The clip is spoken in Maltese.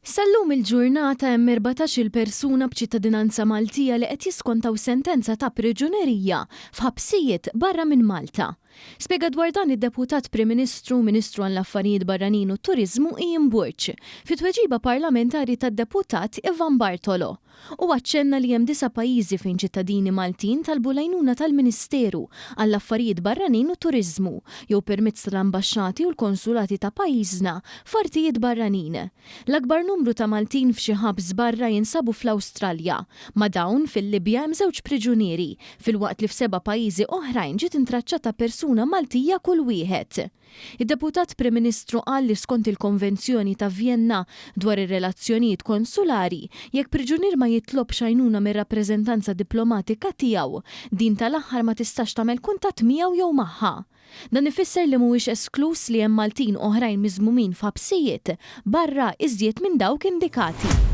Sal-lum il-ġurnata hemm 14-il persuna b'ċittadinanza Maltija li qed jiskontaw sentenza ta' priġunerija f'ħabsijiet barra minn Malta. Spjega dwar dan id-Deputat Prim Ministru u Ministru għall-Affarijiet Barranin u t-Turiżmu Ian Borg fi tweġiba parlamentari tad-Deputat Ivan Bartolo. Hu aċċenna li hemm disa' pajjiżi fejn ċittadini Maltin talbu l-għajnuna tal-Ministeru għall-Affarijiet Barranin u Turiżmu jew permezz tal-ambaxxati u l-konsulati ta' pajjiżna f'artijiet barranin. L-akbar numru ta' Maltin f'xi ħabs barra jinsabu fl-Awstralja. Ma' dawn, fil-Libja hemm żewġ priġunieri, filwaqt li f'seba' pajjiżi oħrajn ġiet intraċċata persuna Maltija kull wieħed. Id-Deputat Prim Ministru qal li skont il-Konvenzjoni ta' Vjenna dwar ir-Relazzjonijiet Konsulari, jekk priġunier ma jitlobx għajnuna mir-rappreżentanza diplomatika tiegħu, din tal-aħħar ma tistax tagħmel kuntatt miegħu jew magħha. Dan ifisser li mhuwiex eskluż li hemm Maltin oħrajn miżmumin f'ħabsijiet barra iżjed minn dawk indikati.